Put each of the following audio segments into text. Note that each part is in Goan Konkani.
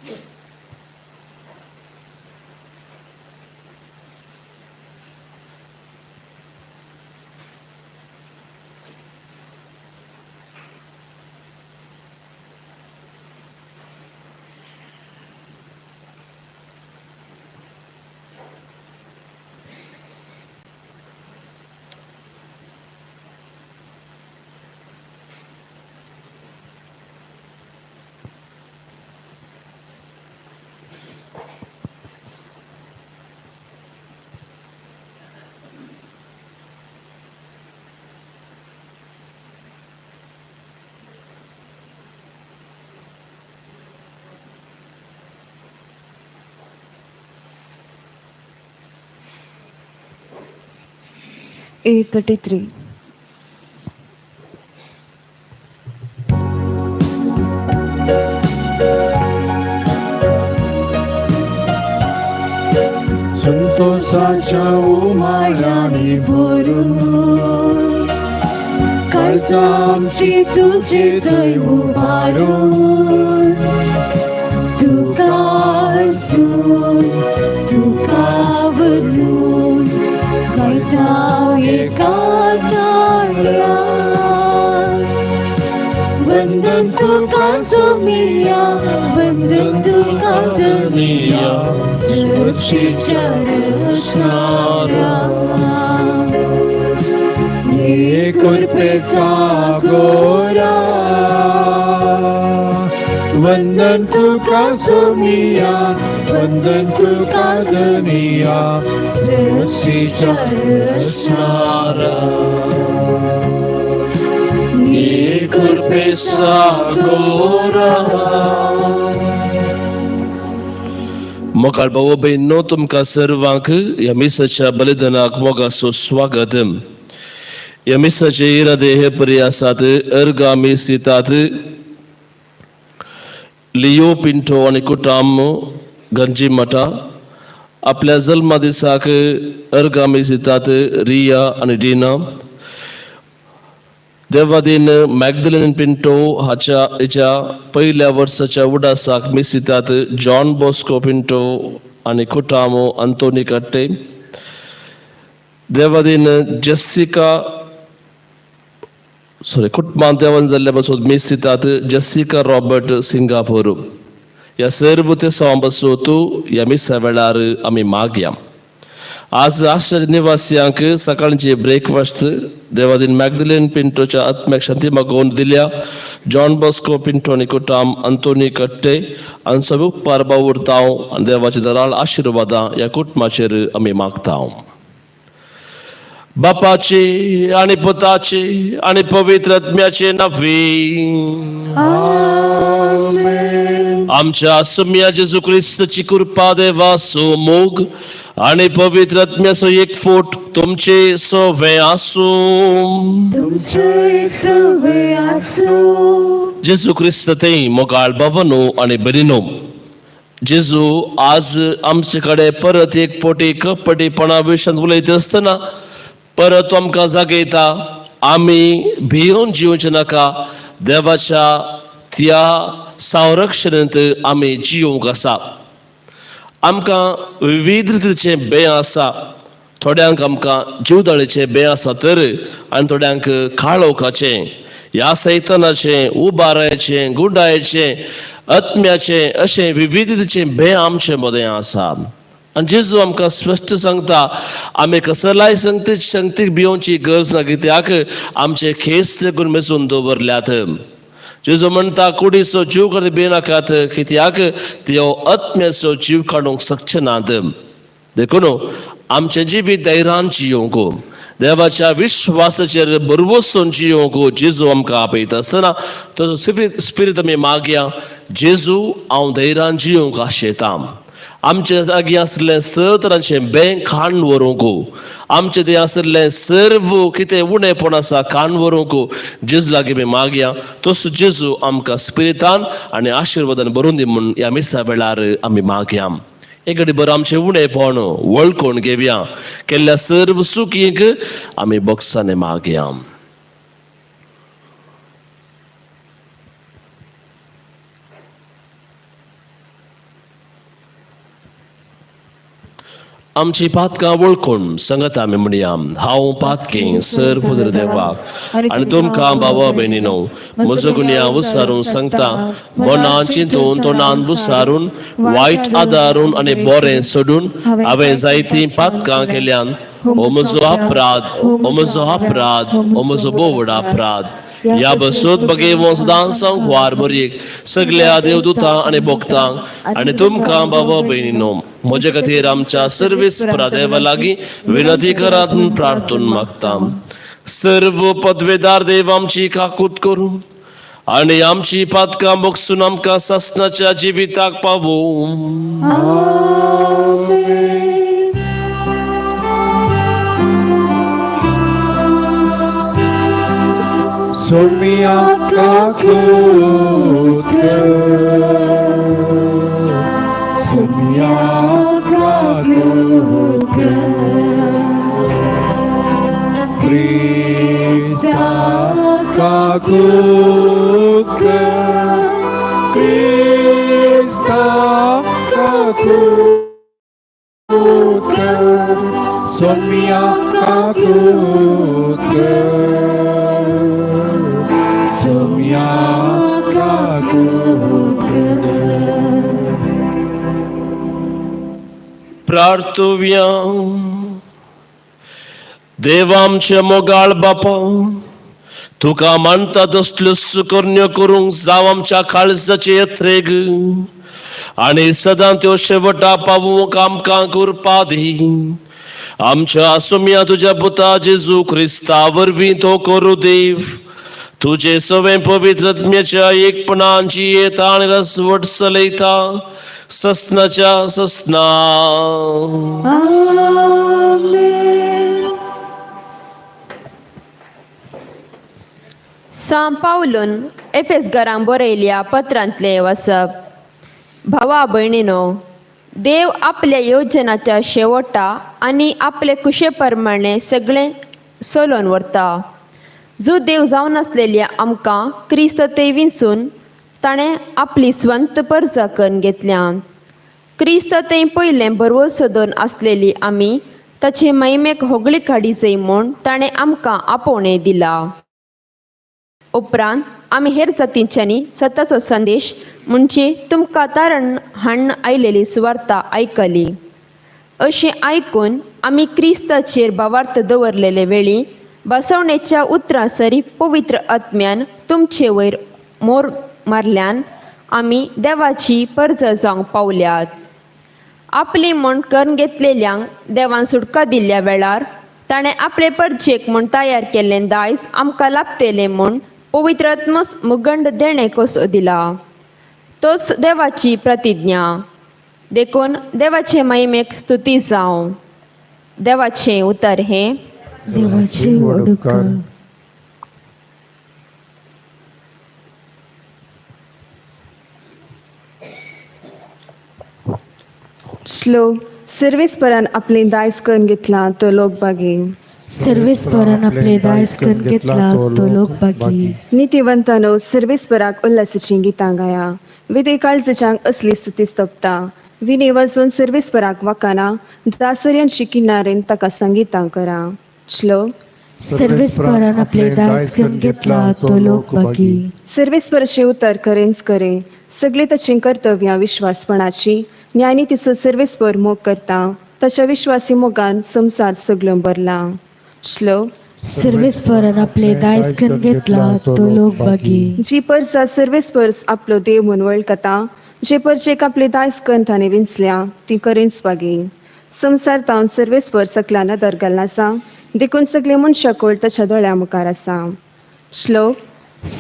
8:33. संतोषाच्या उमाळ्याने भरून काळजां आमची तुझे थंय उबारून तुका आसून तुका वरून गायता एका ताळ्यान वंदन तुका सोमिया वंदन तुका धनिया सृष्टीच्या रचणाऱ्या कृपेचा गोरा वंदन तुका सोमिया वंदन तुका धनिया सृष्टीच्या रचणाऱ्या कृपेचा गोरा. मोगाळ भाव भयणींनो, तुमकां सर्वांक ह्या मिसाच्या बलिदानाक मोगाचो स्वागत. ह्या मिसाचे इरादे हे परी आसात. अर्घ आमी सितात लियो पिंटो आनी कुटाम गंजी मठा आपल्या जल्मा दिसाक अर्घ आमी सितात रिया आनी डिना. देवादीन मॅगदलिन पिंटो हाच्या हिच्या पयल्या वर्साच्या उडासाक मिसितात जॉन बॉस्को पिंटो आनी कुटामो अंतोनी कट्टे. देवादीन जेसिका सॉरी कुटुंबान देवान जाल्ल्या पासून मिसितात जेसिका रॉबर्ट सिंगापूर. ह्या सर्व ते बसूत ह्या मिसा वेळार आमी मागया. आज आश्रय निवासियांक सकाळची ब्रेकफास्ट देवादीन मॅगदलिन पिंटोच्या आत्म्याक शांती मागोवन दिल्या जॉन बॉस्को पिंटो आनी कुटाम अंतोनी कट्टे आनी सगळे उपकार बावुरताव आनी देवाचे दराळ आशिर्वादां ह्या कुटुंबाचेर आमी मागता. बापाची आनी पुताची आनी पवित्र आत्म्याचे नांवी आमच्या सुम्या जेजू क्रिस्ताची कृपा देवाचो मोग आनी पवित्र आत्म्याचो एक फोट तुमचे सवे आसूं. जेजू क्रिस्त थंय मोगाळ बाबानो आनी भयणीनो, जेजू आज आमचे कडेन परत एक पोटी कपटीपणा विशयांत उलयता आसतना परत तो आमकां जागयता आमी भियोन जिवचे नाका, देवाच्या त्या संरक्षणांत आमी जिवंक आसा. आमकां विविध रितीचें बें आसा. थोड्यांक आमकां जिवदाळीचें बें आसा तर आनी थोड्यांक काळोखाचें, ह्या सैतानाचें, उबारायचें, गुंडायचें, आत्म्याचें अशें विविध रितीचें बें आमचे मदें आसा. आनी जेजू आमकां स्पश्ट सांगता आमी कसलाय संगतीक भियोवची गरज ना, कित्याक आमचे खेस लेगून मेजून दवरल्यात. जेजू म्हणटा कुडीचो जीव काडून भियेनाकात, कित्याक त्यो आत्म्याचो जीव काडूंक शकचे नात. देखून आमचें जिवीत धैर्यान जियोवंक, देवाच्या विश्वासाचेर भरवसून जियोवंक जेजू आमकां आपयता आसतना तसो स्पिरीत आमी मागया. जेजू हांव धैर्यान जियोवंक आशेता. आमचे जागी आसलें स तरांचें बें खाण व्हरूंक, आमचे थंय आशिल्लें सर्व कितें उणेपण आसा खाण व्हरूंक जेजू लागीं आमी मागया. तसो जेजू आमकां स्पिरितान आनी आशिर्वादान भरून दी म्हूण ह्या मिसा वेळार आमी मागया. एक घडी बरो आमचें उणेपण वळखून घेवया. केल्ल्या सर्व चुकींक आमी बोगसाने मागया. आमची पातकां वळखून सांगता आमी म्हणया, हांव पातकी सर देवाक आनी तुमकां बाबा भयणीनो म्हजो गुन्यांव विसारून सांगता. मनान चिंतून तोंडान विसारून वायट आदारून आनी बरें सोडून हांवें जायतीं पातकां केल्यान. हो म्हजो अपराध, हो म्हजो अपराध, हो म्हजो भोव अपराध. ह्या बसूत बगे सदां संवार बरीक सगल्या देवदूतां आनी भक्तांक आनी तुमकां बाबा भयणीनो म्हजे खातीर आमच्या सर्वीस देवा लागीं विनंती करात प्रार्थून मागता. सर्व पदवेदार देव आमची काकूत करूं आनी आमची पातकां बगसून आमकां सासणाच्या जिविताक पावूं. सोमिया काकूत कर, सोमिया काकूत कर, क्रिस्ता काकूत कर, क्रिस्ता काकूत कर, सोमिया काकूत कर, सोमिया काकूत कर. प्रार्थुया. देवामचे मोगाळ बापा, तुका मानता तसल्यो सुकरण्यो करूंक जावं आमच्या काळजाचे यत्रेक आनी सदां त्यो शेवटा पावूंक आमकां कृपा दी. आमच्या सोम्या तुज्या पुता जेजू क्रिस्ता वरवीं तो करूं देव. तुजे सवें पवित्र आत्म्याच्या एकपणांची येता आनी रसवट चलयता ससनाच्या ससना. सां पावलून एफेसगरांक बरयल्या पत्रांतलें वाचप. भावा भयणीनो, देव आपल्या योजनाच्या शेवटा आनी आपले कुशे प्रमाणे सगळें सोलोवन व्हरता. जो देव जावन आसलेल्या आमकां क्रिस्त ते विंचून ताणें आपली स्वंत परजा करून घेतल्या. क्रिस्त ते पयलें भरवंसो दवरून आसलेली आमी ताचे महिमेक होगळी काडी जाय म्हूण ताणें आमकां आपोवणें दिला. उपरांत आमी हेर जातींच्यांनी सताचो संदेश म्हणजे तुमकां तारण हाडून आयलेली सुवार्ता आयकली. अशें आयकून आमी क्रिस्ताचेर भावार्थ दवरलेले वेळी बसवणेच्या उतरां सरी पवित्र आत्म्यान तुमचे वयर मोर मारल्यान आमी देवाची परजा जावंक पावल्यात. आपली म्हूण करून घेतलेल्यांक देवान सुटका दिल्ल्या वेळार ताणें आपले परजेक म्हूण तयार केल्लें दायज आमकां लाभतेलें म्हूण पवित्र आत्मोच मुगंड देणें कसो दिला. तोच देवाची प्रतिज्ञा. देखून देवाचे महिमेक स्तुती जावं. देवाचें उतर हें देवाचे व्हड उपकार. श्लोक. सर्वेस्परान आपलें दायज करून घेतला तो लोक बागी. सर्वेस्परान आपलें दायज करून घेतला तो लोक बागी. नितीवंतानो सर्वेस्पराक उल्हासाचीं गितां गाया. विदे काळजाच्यांक असली स्तुती स्तोपता. विने वाजोवन सर्वेस्पराक वाकाना दासर्यांची किनारेन ताका संगीतां करा. श्लोक. सर्वेस्परान आपलें दायज करून घेतला तो लोक बागी. सर्वेस्पराचें उतर खरेंच खरें. सगळीं ताचीं कर्तव्यां विश्वासपणाची. न्यायनी तिचो सर्वेस्पर मोग करता. ताच्या विश्वासी मोगान संवसार सगळो भरला. श्लोक. सर्वेस्परान आपलें दायज करून घेतला तो लोक बागी. जी परजा सर्वेस्पर आपलो देव म्हूण वळखता, जे परजेक आपले दायज करून ताणें विंचल्या ती खरेंच बागी. संवसार तावन सर्वेस्पर सकला नदर घालना आसा, देखून सगळे मनशां कोळ ताच्या दोळ्या मुखार आसा. श्लोक.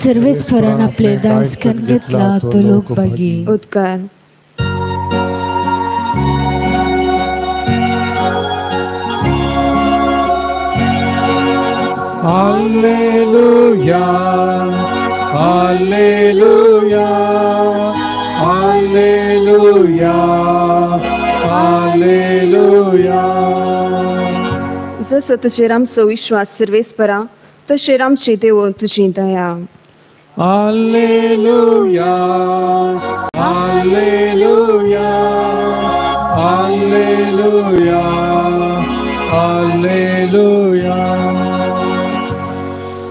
सर्वेस्परान आपलें दायज करून घेतला तो लोक बागी. उद्गार. Alleluia, Alleluia, Alleluia, Alleluia. जसो तुजेर आमचो विश्वास सर्वेस्परा, तशें आमचे देव तुजी दया. Alleluia, Alleluia, Alleluia, हालेलुया.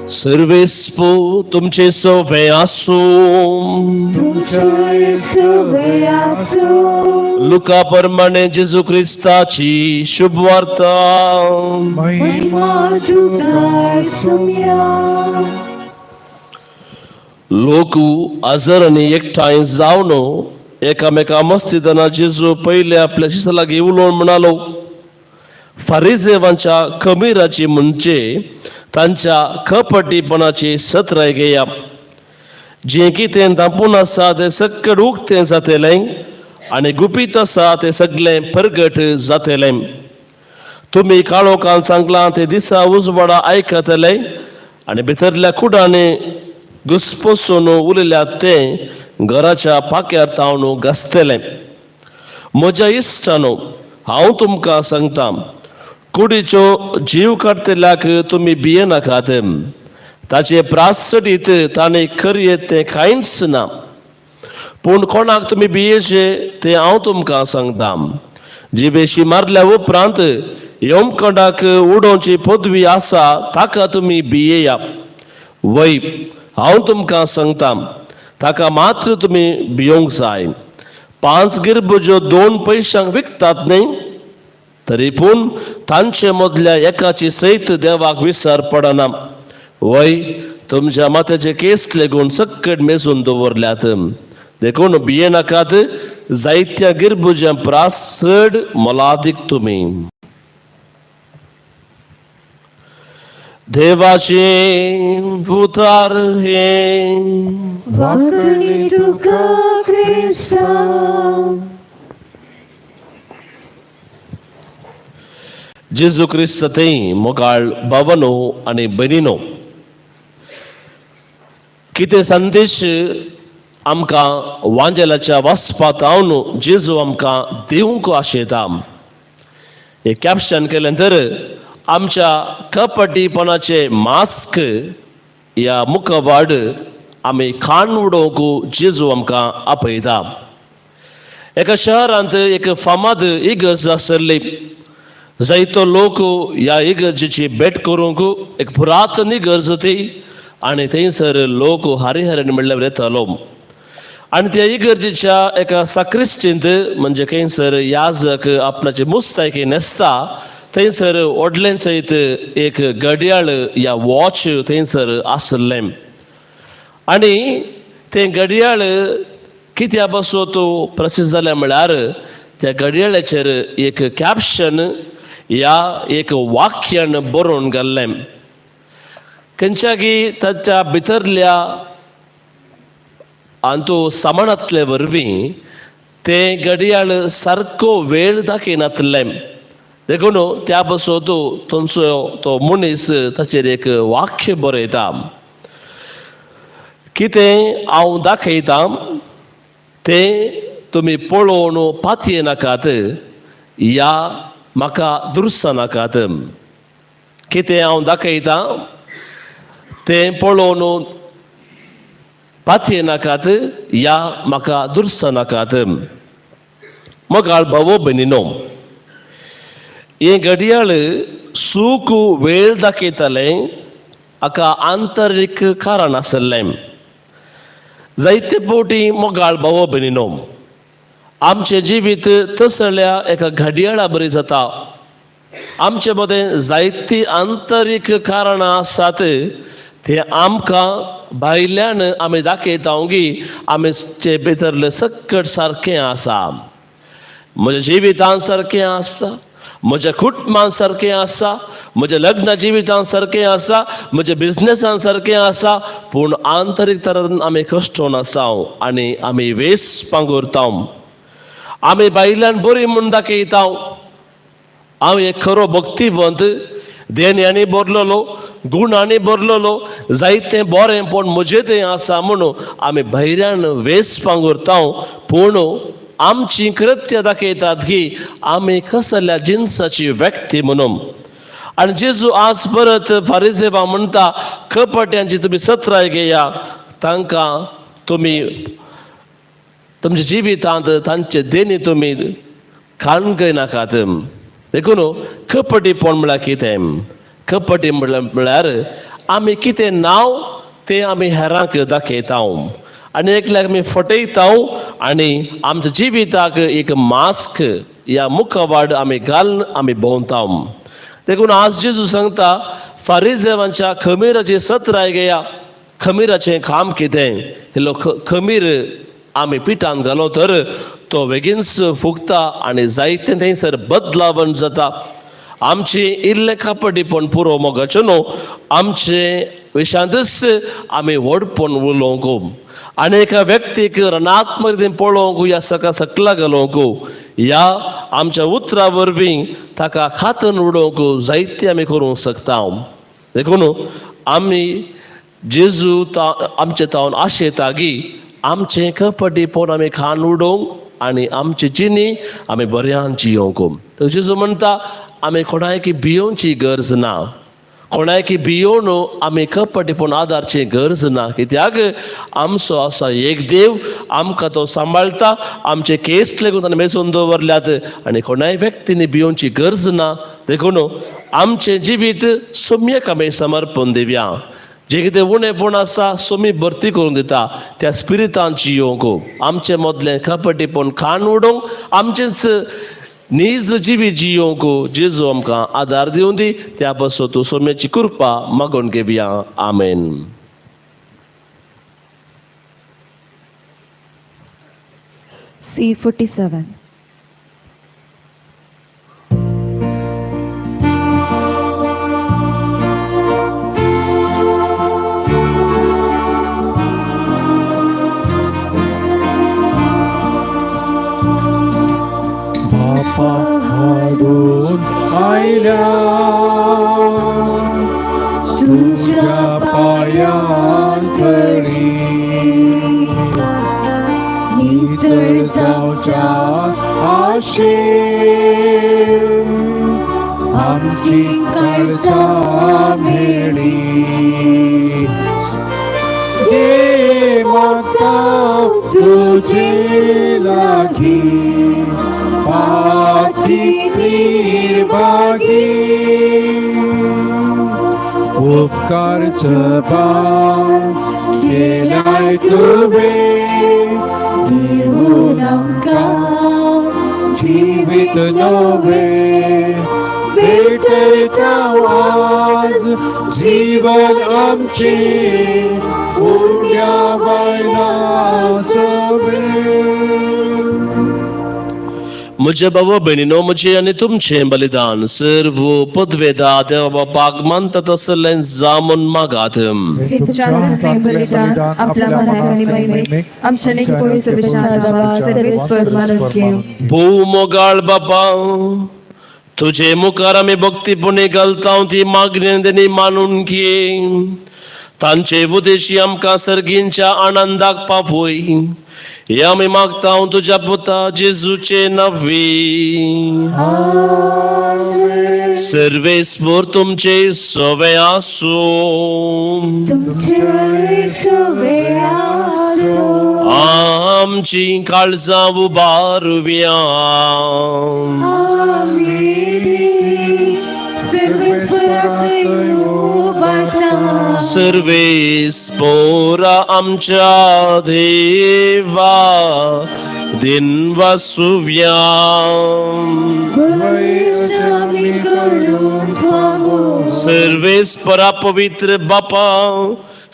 सर्वेस्पू तुमचे सवे आसूं. तुमचे सवे आसूं. लुका प्रमाणे जेजू क्रिस्ताची शुभवार्ता. महिमा तुका सुम्या. लोक आजरांनी एकठांय जावन एकामेका मस्तिदाना जेजू पयले आपल्या शिसा लागीं उलोवन म्हणालो, फारिजेवांच्या खमीराची म्हणजे तांच्या कपटीपणाची सत्राय घेया. जें कितें धांपून आसा तें सक्कड उक्तें जातलें आनी गुपीत आसा तें सगळें परगट जातलें. तुमी काळोखान सांगलां तें दिसा उजवाडा आयकतले आनी भितरल्या कुडांनी घुसपसून उलयल्यात तें घराच्या पाक्यार तावन घासतलें. म्हज्या इश्टानो, हांव तुमकां सांगता, कुडीच्यो जीव काडटल्याक तुमी भियेनाकात. ताचे प्रासडीत ताणें करयेत तें कांयच ना. पूण कोणाक तुमी भियेचे तें हांव तुमकां सांगता. जिबेशी मारल्या उपरांत यमकंडाक उडोवची पदवी आसा ताका तुमी भियेया. वय, हांव तुमकां सांगता, ताका मात्र तुमी भियोंक जाय. 5 गिरबुज्यो 2 पयशांक विकतात न्ही? तरी पूण तांचे मदल्या एकाची सयत देवाक विसर पडना. वय, तुमच्या माथ्याचे केस लेगून सक्कड मेजून दवरल्यात. देखून भियेनाकात, जायत्या गिरबुज्यां प्रास चड मोलादीक तुमी. देवाचे उतार हे वाकणी तुका क्रिस्ता. जेजू क्रिस्त थंय मोगाळ बाबानो आनी भयणीनो, कितें संदेश आमकां वांजेलाच्या वाचपांत हांव जेजू आमकां दिवंक आशेता. हे कॅप्शन केलें तर आमच्या कपटीपणाचे मास्क ह्या मुखवाड आमी खाण उडोवंक जेजू आमकां आपयता. एका शहरांत एक फामाद इगर्ज आसली. जायतो लोक ह्या इगर्जेची भेट करूंक, एक पुरातन इगर्ज ती, आनी थंयसर लोक हरिहरन म्हणल्यार येतालो. आनी त्या इगर्जेच्या एका साक्रिस्टींत म्हणजे खंयसर याजक आपणाची मुस्तायकी न्हेसता थंयसर व्हडलें सयत एक घडयाळ या वॉच थंयसर आसलें. आनी तें घडयाळ कित्या पासून प्रसिद्ध जालें म्हळ्यार त्या घडयाळाचेर एक कॅप्शन या एक वाक्यान बरोवन घाल्लें. खंयच्यागी ताच्या भितरल्या आनी सामानांतले वरवीं तें घडयाळ सारको वेळ दाखयनातलें. देखून त्या पासून थंयचो तो मनीस ताचेर एक वाक्य बरयता, कितें हांव दाखयता तें तुमी पळोवन पातयेनाकात या म्हाका दुर्सनाकात. कितें हांव दाखयता तें पळोवन पातयेनाकात या म्हाका दुर्सनाकात. मोगाळ भावो भयणीनो, हें घडयाळ सूख वेळ दाखयतालें हाका आंतरीक कारण आसलें. जायते फावटी मोगाळ भावो भयणीनो, आमचें जिवीत तसल्या एका घडयाळा बरी जाता. आमचे मदें जायतीं आंतरीक कारणां आसात ते आमकां भायल्यान आमी दाखयता की आमचे भितरलें सक्कड सारकें आसा, म्हज्या जिवितान सारकें आसा, म्हज्या कुटुंबान सारकें आसा, म्हज्या लग्न जिवितान सारकें आसा, म्हज्या बिजनेसान सारकें आसा, पूण आंतरीक तरेन आमी कश्टोन आसा आनी आमी वेस पांगुरता. आमी भायल्यान बरी म्हूण दाखयता, हांव एक खरो भक्तिवंत, देण्यांनी भरलेलो, गुणांनी भरलेलो, जायतें बरें पूण म्हजें तें आसा म्हणून आमी भायल्यान वेस पांगुरता, पूण आमची कृत्य दाखयतात की आमी कसल्या जिनसाची व्यक्ती म्हणून. आनी जेजू आज परत फारिजेवा म्हणटा, कपट्यांची तुमी सत्राय घेया, तांकां तुमी तुमच्या जिवितांत तांचे देणी तुमी खाण घेयनाकात. देखून कपटीपण म्हळ्यार कितें? कपटी म्हळ्यार आमी कितें नांव तें आमी हेरांक दाखयता आनी एकल्याक आमी फटयता आनी आमच्या जिविताक एक मास्क या मुखवाड आमी घालून आमी भोंवता. देखून आज जेजू सांगता फारिजेवांच्या खमीराची सत्राय घेया. खमीराचें काम कितें? इल्लो खमीर आमी पिठान घालो तर तो बेगीनच फुगता आनी जायतें थंयसर बदलावण जाता. आमची इल्लें कपटीपण पुरो मोगाचें न्हू, आमचे विशांतच आमी व्हडपण उलोवंक आनी एका व्यक्तीक रणात्मक रितीन पळोवंक या सका सकला घालोवंक या आमच्या उतरा वरवीं ताका खातन उडोवंक जायते आमी करूंक शकता. देखून आमी जेजू आमचे तावन आशेता की आमचें कपटीपण आमी खाण उडोवंक आनी आमची जिणी आमी बऱ्यान जियोवंक. तर जेजू म्हणटा आमी कोणायकी भियोवची गरज ना, कोणायकी भियोवन आमी कपटीपण आदारची गरज ना, कित्याक आमचो आसा एक देव, आमकां तो सांबाळटा, आमचे केस लेगून ताणें मेजून दवरल्यात आनी कोणाय व्यक्तींनी भियोवची गरज ना. देखून आमचें जिवीत सम्यक आमी समर्पण दिवया. जे कितें उणेपण आसा सोमी भरती करून दिता त्या स्पिरितान जियोवंक, आमचे मदलें कपटीपण खाण उडोवंक, आमचेंच नीज जिवीत जियोवंक जेजू आमकां आदार दिवं दी. त्या पासून तूं सोम्याची कृपा मागून घेवया. आमेन. C47. बापा हाडून आयल्या तुझ्या पांयां तळी, नितळ जावच्या आशेन आमची काळजां मेळी. दे मागता तुझे लागीं पाकी निर्भागी, उपकार सभा केलाय तुवें दिवन आमकां जिवीत नवें, भेटयता आज जीवन आमचें पुण्या वयल्या सवें. म्हज्या बाबा भयणीनो, म्हजें आनी तुमचें बलिदान सर्व पदवेदा देवा बापाक मानता तसलें जामून मागात. हे तुझ्या हातांतलें बलिदान आपल्या मनाक आनी महिमेक आमच्या आनी पवित्र सर्वेस्पर मानून घेवं. भोव मोगाळ बाबा, तुजे मुखार आमी भक्तीपणी घालता ती मागणी तेणी मानून घे. तांचे उदेशी आमकां सर्गींच्या आनंदाक पावय हे आमी मागता तुज्या पुता जेजूचे नवी. सर्वेस्पर तुमचे सवे आसूं. तुमचे सवे आसूं. आमची काळजां उबारुया. आमी सर्वेस्पराक उबारता. सर्वेस्पोरा आमच्या देवा दिनवासुव्या. सर्वेस्परा पवित्र बापा,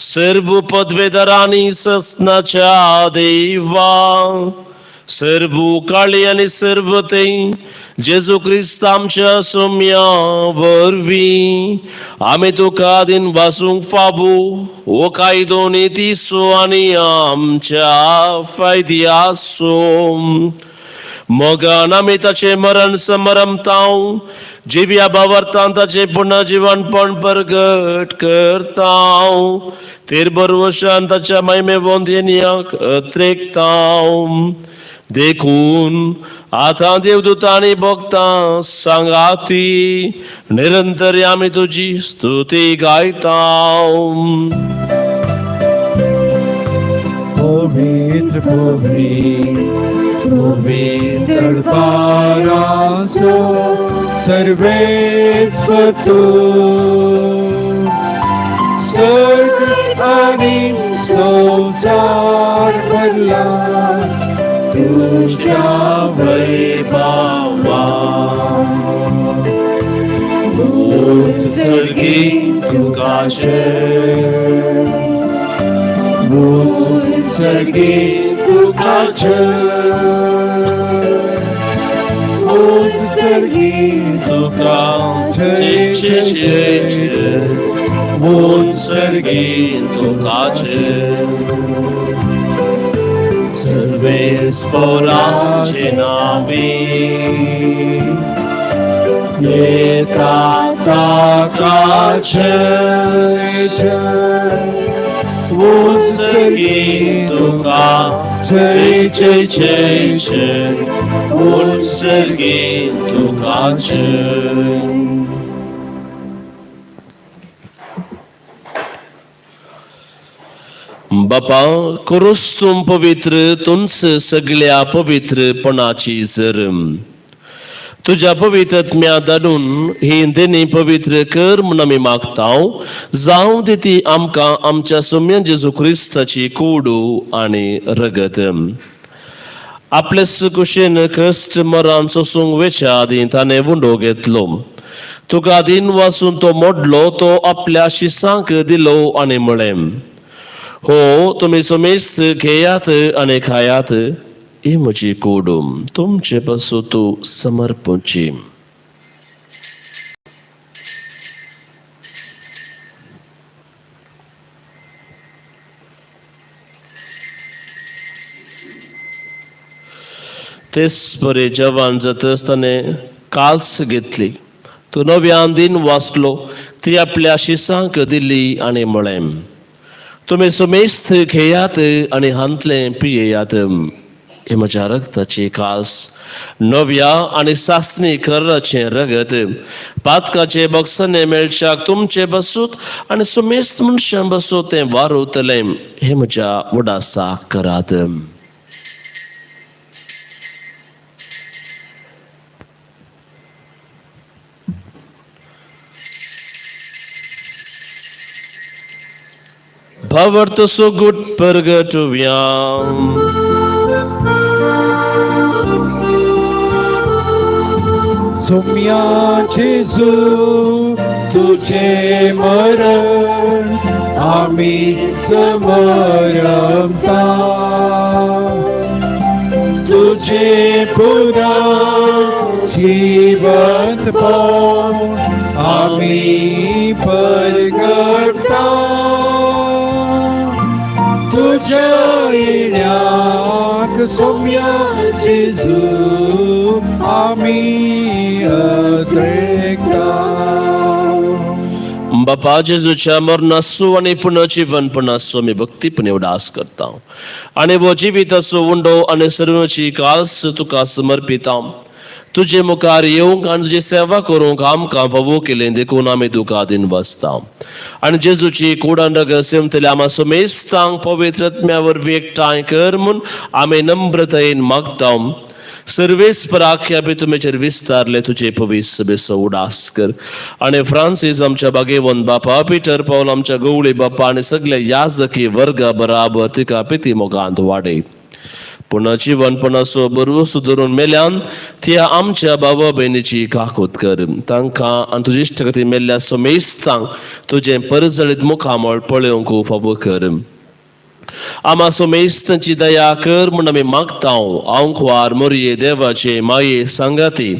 सर्व पदवेदारांनी ससनाच्या देवा, सर्व काळी आनी सर्व ते जेजू क्रिस्त आमच्या सोम्या वरवीं आमी तुका दिन वासूंक फावो हो कायदो नितीचो आनी आमच्या फायद्याचो. मोगान आमी ताचें मरण समरमताव, जिव्या भावार्थान ताचें पुनर्जिवनपण प्रगट करताव, तेर बरवशान ताच्या महिमे वंदेन्याक अत्रेकताव. देखून आतां देवदूतांनी भक्तां सांगाती निरंतर आमी तुजी स्तुती गायता. पवित्र पवित्र पवित्र पारासो सर्वेस्पर तूं स्वर्ग आनी संवसार भरला तुज्या वैभवान. उत्सर्गी तुका जय, उत्सर्गी तुका जय, उत्सर्गी तुका जय जय जय जय, उत्सर्गी तुका जय. सर्वेस्पराचे नावे येता ताका जय जय, उत्सर्गी तुका जय जय जय जय, उत्सर्गी तुका जय. बापा क्रिस्तूं पवित्र तुमच सगळ्या पवित्रपणाची जर तुज्या पवित्र धाडून ही देणी पवित्र कर म्हूण आमी मागता. जावं दी ती आमकां आमच्या सोम्या जेजू क्रिस्ताची कोडू आनी रगत. आपले कुशेन कश्ट मरण सोसूंक वेच्या आदीं ताणें उंडो घेतलो. तुका दिन वासून तो मोडलो, तो आपल्या शिसांक दिलो आनी म्हळें, हो तुमी समेस्त घेयात आनी खायात, ही म्हजी कूड तुमचे पासून तूं समर्पची. तेच परी जवान जातच ताणें काल्स घेतली, तो नव्यान दिन वाचलो, ती आपल्या शिसांक दिली आनी म्हळें, तुमी समेस्त घेयात आनी हांतलें पियेयात, हे म्हज्या रगताची कास नव्या आनी सासणी कराचें रगत पातकाचे बक्षाने मेळच्याक तुमचे बसूत आनी समेस्त मनशां बसूत तें वारवतलें, हे म्हज्या उडासाक करात. भावार्थ सुगूट परगटुया. सोम्या जेजू तुझे मरण आमी समरता, तुझे पुनर्जीवंतपण आमी परगटता, तुझ्या येण्याक सोम्या जेजू आमी अद्रेकता. बापा जेजूच्या मरणासो आनी पुनर्जीवनपणाचो आमी भक्तीपणे उडास करता आनी वो जिविताचो उंडो आनी सर्वांची काल्स तुका समर्पिता. तुजे मुखार येवंक आनी तुजी सेवा करूंक आमकां फावो केलें देखून आमी तुका दिन बसता. आनी जेजूची कुडान रगत सेवतल्या आमा समेस्तांक पवित्र आत्म्या वरवीं एकठांय कर म्हूण आमी नम्रतायेन मागता. सर्वेस्पराख्या बी तुमेचेर विस्तारले तुजे पवित्र सभेचो उडास कर आनी फ्रांसीस आमच्या बागेवन बापा, पिटर पावल आमच्या गवळी बापा आनी सगल्या याजकी वर्गा बराबर तिका पिती मोगांत वाडय. पुनर्जीवनपणाचो बरोसो धरून मेल्यान त्या आमच्या बाबा भयणीची काकूत कर. तांकां आनी तुजे इश्ट खातीर मेल्ल्या समेस्तांक तुजें परजळीत मुखामळ पळोवंक फावो कर. आमा समेस्तांची दया कर म्हूण आमी मागता. आंकवार मोरये देवाचे माये सांगाती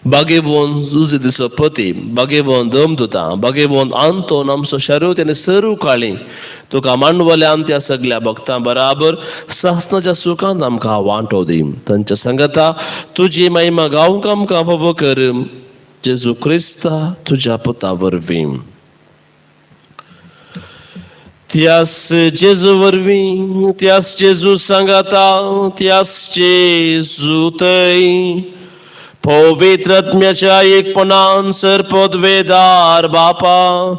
बागेवन जुजे दिसो पती, बागेवन दमदुता, बागेवन आंतोन आमचो शरूत आनी सरू काळी तुका मांडवल्यान त्या सगल्या भक्तां बराबर सासनाच्या सुखांत आमकां वांटो दी. तांच्या सांगाता तुजी महिमा गावंक आमकां फावो कर. जेजू क्रिस्ता तुज्या पुता वरवीं. त्यास जेजू वरवीं, त्यास जेजू सांगाता, त्यास जेजू थंय पवित्र आत्म्याच्या एकपणान सर्पद्वेदार बापा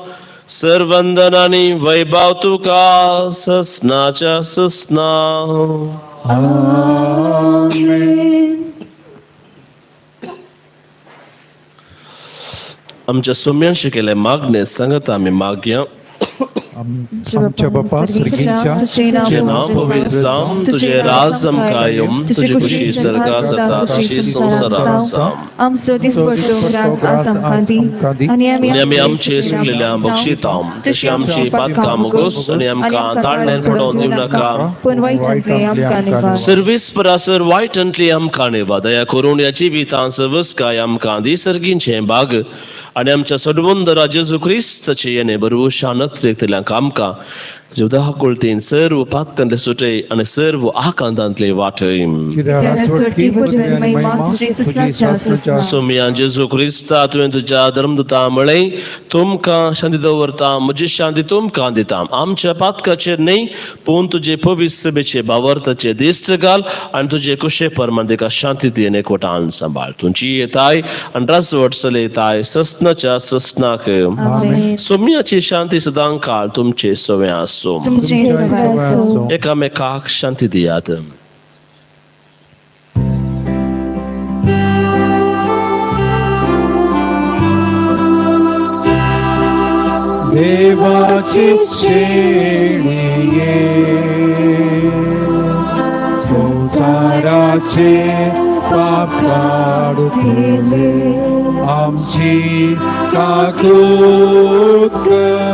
सर्वंदन आनी वैभव तुका ससनाच्या ससना. आमेन. आमच्या सोम्यांशी केले मागणे सांगता आमी मागया. आमच्या बापा सर्गींच्या तुझे नाव पवित्र जावं, तुझे राज आमकां येवं, तुजी खुशी स्वर्गात जाता तशी संवसारांत जावं. आमचो दिसपट्टो ग्रास आज आमकां दी आनी आनी आमी आमचे सुकलेल्या बक्षिता तशी आमची पातकां मुगोस आनी आमकां ताळण्यान पडोवन दिवं नाका, पूण वायटांतले आमकां निवार. सर्वीस परासर वायटांतली आमकां निवा. दया करून ह्या जिवितांत सर्वस्काय आमकां दी सर्गींचें भाग आनी आमच्या सडवंदरा जेजू क्रिस्ताचे येणे बरवशा नत्रेकतल्या आमकां तुज्या कुळतीन सर्व पातकांतले सुटय आनी सर्व आकांतांतले वाटय. सोमिया जेजू क्रिस्ता, तुवें तुज्या धर्मदुता म्हळें, तुमकां शांती दवरता, म्हजी शांती तुमकां दिता. आमच्या पातकाचेर न्हय पूण तुजे पवित्र सभेचे बावरताचे दिश्ट घाल आनी तुजे कुशे प्रमाण तिका शांती दी आनी एकवटान सांबाळ. तुमची येताय आनी राजवट चलयताय ससनाच्या ससनाक. आमेन. सोमियाची शांती सदां काळ तुमचे सवे आसूं. तुमचे सवे आसूं. एकामेकाक शांती दियात. देवाची शेळये संसाराचे पाप काडतले आमची काकूत कर.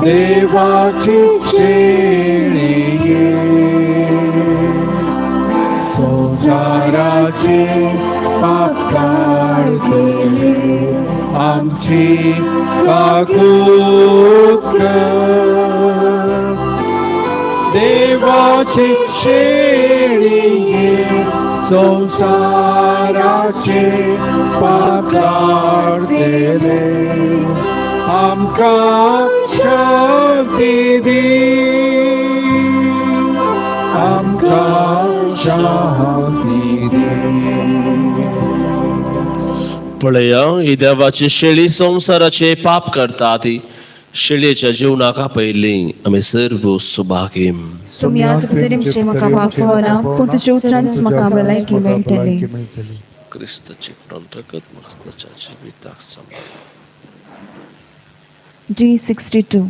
देवाची शेळये संसाराचे पाप काडतले आमची काकूत कर. देवाची शेळये संसाराचे पाप काडतले आमकां शांती दी, आमकां शांती दी. पळया, ही देवाची शेळी संवसाराचे पाप करता ती शेळयेच्या जीवनाक आपयली आमी सर्व सुभागी. सोम्या, तुका तरी म्हाका वागफावना, पूण तुज्या उतरांच म्हाका भलायकी मेळटली. क्रिस्ताचे अंतर्गत मस्ताच्या जिविताक सांबाळ. D62.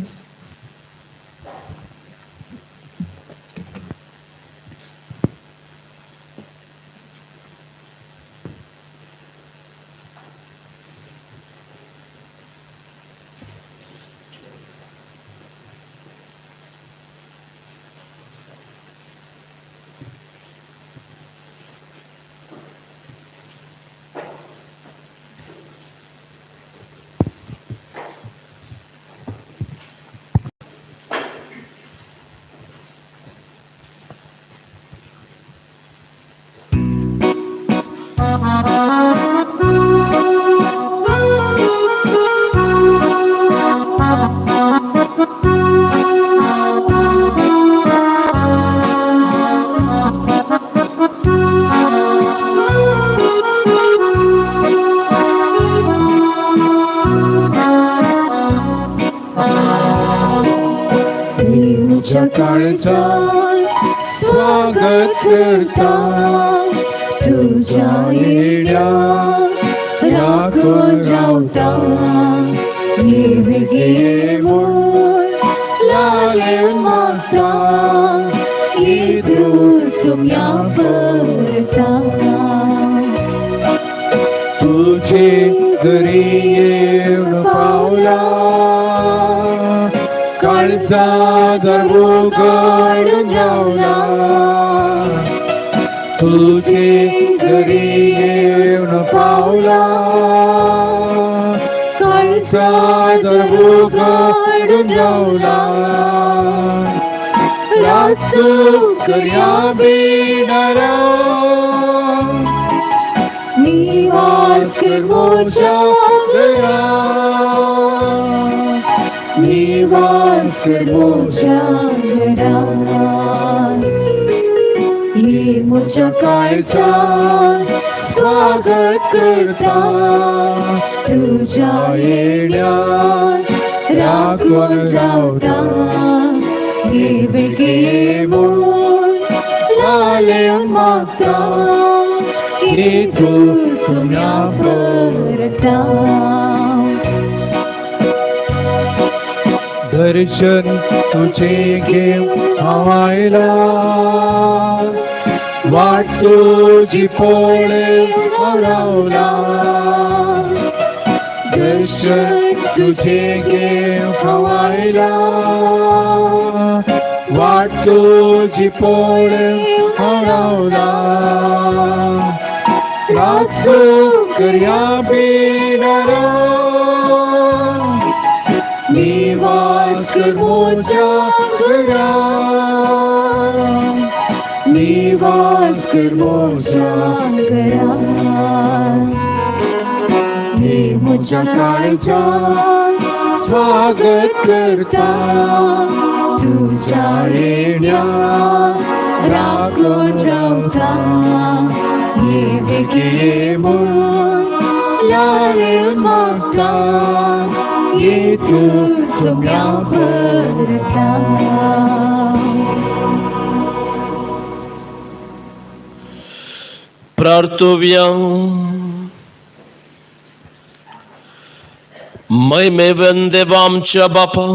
तुझ्या काळजात स्वागत करता, तुझ्या येण्याक राखून रावता, ये बेगी म्हूण लालेवन मागता, ये तूं सुम्या परता. तुझे घरी येवन पावला, काळजा दर उघडून रावला. तुझे घरी येवन पावला, काळजा दर उघडून रावला. रास्तू करया बेडारा, निवास कर मोजा घरा, निवास कर मोजा घरा. ये म्हज्या काळजात स्वागत करता, तुझ्या येण्याक राखून रावता, ये बेगी म्हूण लालेवन मागता, ये तूं सुम्या परता. दर्शन तुझे घेऊन हांव आयला, वाट तुझी पळोवन हांव रावला. दर्शन तुझे घेऊन हांव आयला, वाट तुझी पळोवन हांव रावला. रासो करया बेडारा, निवास कर मोजा घरा, निवास कर मोजा घरा. हे म्हज्या काळजान स्वागत करता, तुझ्या येण्या राखून रावता. ये ये म्हूण लाळेवन मागता, ये तूं सुम्या परता. प्रार्थुव्या. महिमेवन देवा आमच्या बापा,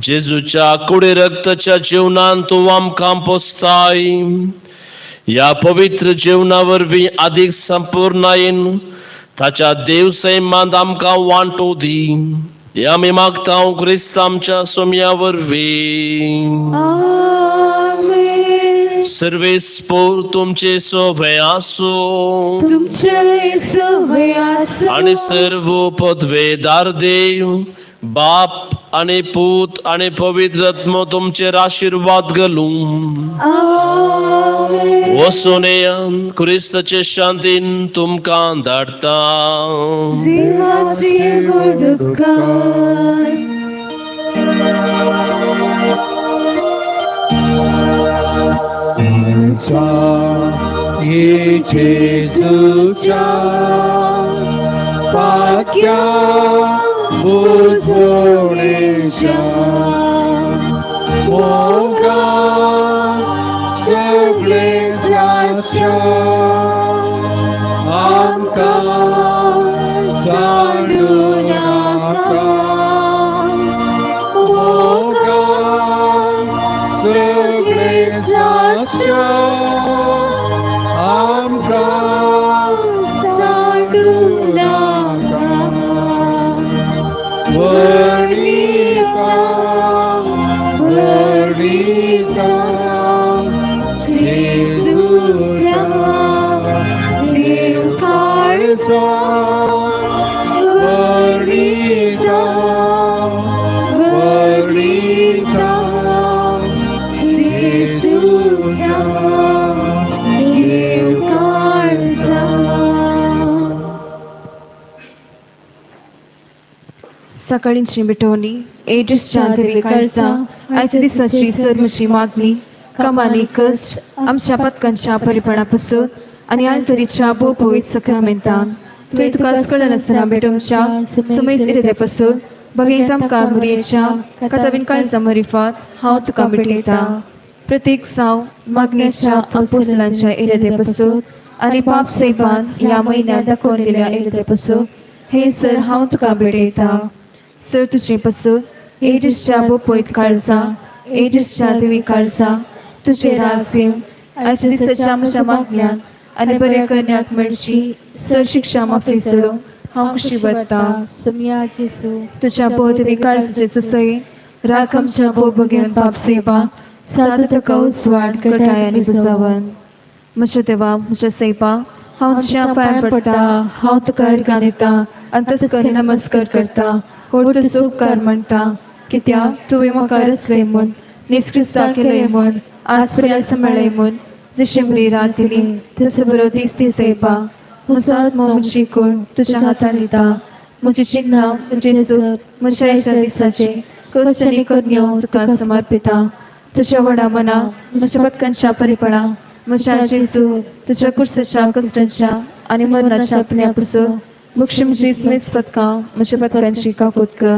जेजूच्या कुडी रक्ताच्या जेवणान तूं आमकां पोसताय. ह्या पवित्र जेवणा वरवीं आदीक संपूर्णायेन ताच्या देव सैमांत आमकां वांटो दी. हे आमी मागता क्रिस्त आमच्या सोम्या वरवीं. आमेन. सर्वेस्पोर तुमचे सोवे आसूं तुमचे सवय आसूं. आणि सर्व पदवेदार देव बाप आणि पूत आणि पवित्र आत्मो तुमचेर आशिर्वाद घालूं. आमेन. वचून क्रिस्ताचे शांतीन तुमकां धाडटा. देवाची व्हडूकाय. ये जेजूच्या पाक्या बुजवणेच्या मोगान सगळे जाच्या आमकां सांडू नाका. मोगान सगळे जाच्या आमकां सांडू नाका. वर्णिता वर्णिता जेजूच्या देव काळजा, वर्णिता वर्णिता जेजूच्या देव काळजा. सकाळींची मिठवणी एजीसच्या देवी काळजा, आयच्या दिसाची सर्वची मागणी, कामांनी कश्ट आमच्या पथकांच्या परिपणापासून आनी आलतरीच्या भोव सक्रामेंतान तुवें तुका कळनासतना भेटोवच्या सुमेस इरेदे पासून बगैत आमकां मुरयेच्या कथाबीन काळजा मरिफात हांव तुका भेटयता. प्रत्येक साव मागणेच्या आपोसलांच्या इरेदे पासून आनी पाप सैबान ह्या म्हयन्यांत दाखोवन दिल्या इरेदे पासून हे सर हांव तुका भेटयता. सर तुजे पासून एजीसच्या बोपयत काळजा, एजीसच्या देवी काळजा, तुजे राज घेवन आयच्या दिसाच्या म्हज्या मागण्यान आनी बऱ्या करण्याक मेळची सर शिक्षा माफी सोडून हांव खुशी वता. सुम्या जेसू तुज्या भोव देवी काळजाचे ससय राख आमच्या भोव बगेवन पाप सेवा सात तुका उजवाड कटाय आनी बसावन. म्हज्या देवा, म्हज्या सैबा, हांव तुज्या पांयां पडटा, हांव तुका अर्गां दिता आनी तस्करी नमस्कार करता. होड तुजो उपकार म्हणटा, कित्याक तुवें म्हाका रचलें म्हूण, निस्क्रिस्ता केलंय म्हूण, आज पर्यंत सांबाळ्ळें म्हूण, जशी बरी रात दिली तसो बरो दीस दी सैबा. म्हजो आत्मो म्हजी कोण तुज्या हातान दिता. म्हजी चिन्हां, म्हजें सूख, म्हज्या आयच्या दिसाचे कश्ट आनी करण्यो तुका समर्पिता. तुज्या व्हडा मना, म्हज्या पथकांच्या परिपणा, म्हज्या जेजू तुज्या कुर्साच्या कश्टांच्या आनी मरणाच्या पुण्या पासून मोक्ष म्हजी स्मेस पदकां म्हज्या पदकांची काकूत कर.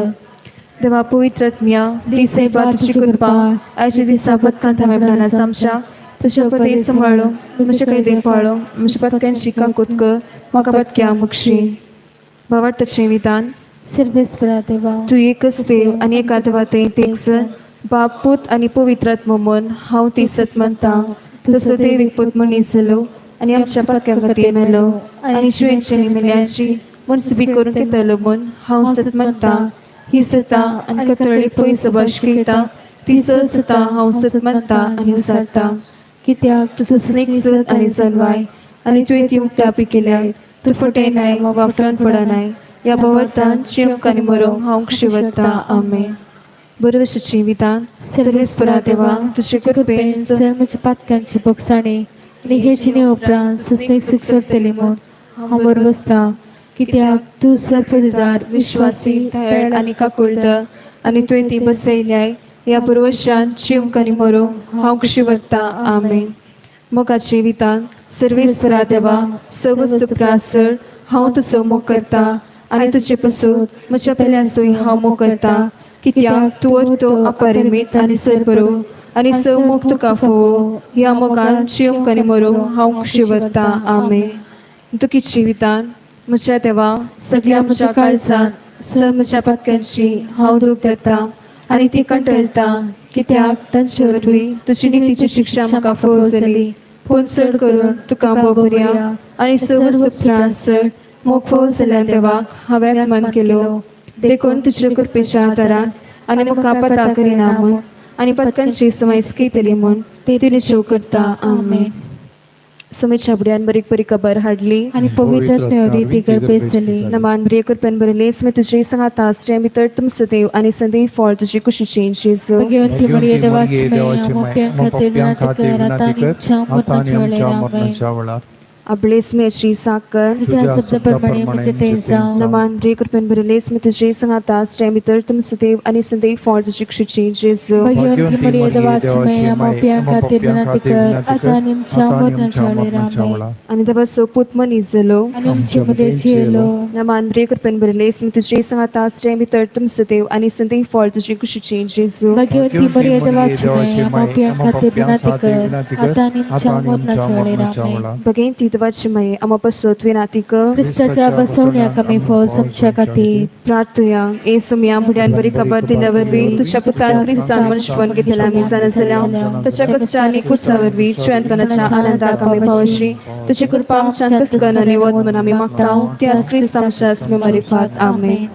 देवा पवित्र आत्म्या, दी सैबा तुजी कृपा आयच्या दिसा पदकांत हांवें प्लान आमच्या तुज्या पदे सांबाळूंक म्हजे कैदे पाळूंक म्हज्या पातक्यांची काकूत कर म्हाका पातक्या मुक्षी. भावार्थाचें विधान. सर्वेस्परा देवा, तूं एकच देव आनी एका देवा थंय एक बाप पूत आनी पवित्र आत्मो म्हूण हांव ती सत मानता. तसो देव एक पूत मनीस जालो आनी आमच्या पातक्यां खातीर मेलो आनी जिवेंची आनी मेल्यांची मनसुबी करूंक येतलो म्हूण हांव सत मानता. ही सता आनी कतळी पयस भाश घेता ती सता हांव सत मानता आनी उसारता. कित्याक तुजो स्नेक सत आनी जनवाय आनी तुवें ती उक्तापी केल्या. तूं फटय नाय वा फुडान फुडानाय. ह्या भावार्थान जिवंक आनी मरोंक हांव खुशी वता. आमेन. बरोवशाचें विधान. सर्वेस्परा देवा, तुजे कृपेन सर म्हज्या पातकांची बोगसाणी आनी हे जिणे उपरांत सुस्नेक सुख सोडटली म्हूण हांव बरो बसता. कित्याक तूं सर्पदार विश्वासी दयाळ आनी काकुळट आनी तुवें ती बसयल्याय. ह्या पुर्वशान जिवंक आनी मरोंक हांव खुशी वता. आमेन. मोगाचें विधान. सर्वेस्परा देवा, सवस्तू प्रासर हांव तुजो मोग करता आनी तुजे पसून म्हज्या पेल्यासूय हांव मोग करता. कित्याक तूं तो अपरिमीत आनी सरबरो आनी स मोग तुका फोवो. ह्या मोगान जिवंक आनी मरोंक हांव खुशी वता. आमेन. दुखीचें विधान. म्हज्या देवा, सगळ्या म्हज्या काळजान स म्हज्या पातक्यांची हांव दूख धरता आनी ती कंटाळटा. कित्याक तांचे वरवीं तुजी नितीची शिक्षा म्हाका फोव जाली. पूण चड करून तुका भोव आनी सवस्त त्रास चड मोग फोव जाल्यार देवाक हांवें अपमान केलो. देखून तुज्या कृपेच्या आदारान आनी म्हाका पता करिना म्हूण आनी पतकांची समज केतली म्हूण तिने शेव करता. आमेन. समेच्या बुड्यान बरीक बरी खबर हाडली आनी पवित्र आत्म्यावरी ती गर्भेस जाली. नमान ब्रिय कृपेन भरिल्ली स्मे तुजे सांगाता स्त्रियां भितर तुमचो देव आनी संदेह फळ तुजी कुशीचें जेजू. भगवंती मरिये देवाची माय, आमच्या पाप्यां खातीर विनंती कर, आता आनी आमच्या मरणाच्या वेळार. आपले स्मेची साकर. तुझ्या शब्दाप्रमाणे म्हजें तें जावं. नमान ब्रिय कृपेन भरिल्ली स्मे तुजे सांगाता स्त्रियां भितर तुमचो देव आनी संदेह फळ तुजी कुशीचें जेजू. भगवंती मरिये देवाची माय, आमच्या खातीर विनंती कर, आता आनी आमच्या मरणाच्या वेळार. आनी देवाचो पूत मनीस जालो आनी आमचे मदें जियेलो. नमान ब्रिय कृपेन भरिल्ली स्मे तुजे सांगाता स्त्रियां भितर तुमचो देव आनी संदेह फळ तुजी कुशीचें जेजू. भगवंती मरिये देवाची माय, आमच्या खातीर विनंती कर, आता आनी आमच्या मरणाच्या वेळार. बगेन ती देवाची माये आमा पासत विनाती कर. क्रिस्ताच्या बसवण्याक आमी फौज आमच्या खातीर. प्रार्थुया. येसू बुड्यान बरी खबर दिल्या वरवीं तुज्या पुतान क्रिस्तान मनुष्यपण घेतला आमी जाणा जाल्या तशा कश्टांनी कुसा वरवीं जिवनपणाच्या आनंदाक आमी पावशी. तुजी कृपा आमच्या अंतस्करण आनी वत म्हूण आमी मागता. त्यास क्रिस्त आमच्या आस्मे मारिफात. आमेन.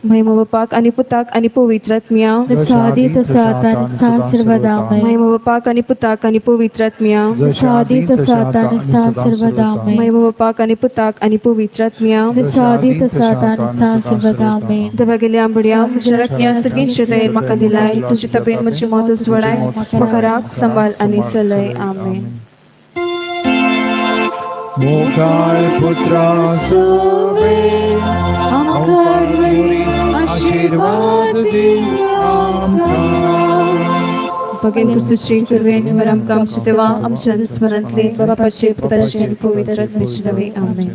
महिमा बापाक आनी पुताक आनी पवित्र आत्म्या. जसो आदी तसो आता आनी सदां सर्वदा. आमेन. महिमा बापाक आनी पुताक आनी पवित्र आत्म्या. जसो आदी तसो आता आनी सदां सर्वदा. आमेन. महिमा बापाक आनी पुताक आनी पवित्र आत्म्या. जसो आदी तसो आता आनी सदां सर्वदा. आमेन. देवा गेल्या आंबड्या म्हज्या राखण्या सगळींचे दयेन म्हाका दिलाय. तुजी तबेन म्हजी मौत उजवडाय म्हाका राख सांबाळ आनी चलय. आमेन. मोगाळ पुत्रा आशीर्वाद दी आमकां. बगेन क्रिस्तूची कृपेन वर आमकां आमच्या देवा आमच्या स्मरणांतले बापाचे पुताचे आनी पवित्र आत्म्याचे नांवे. आमेन.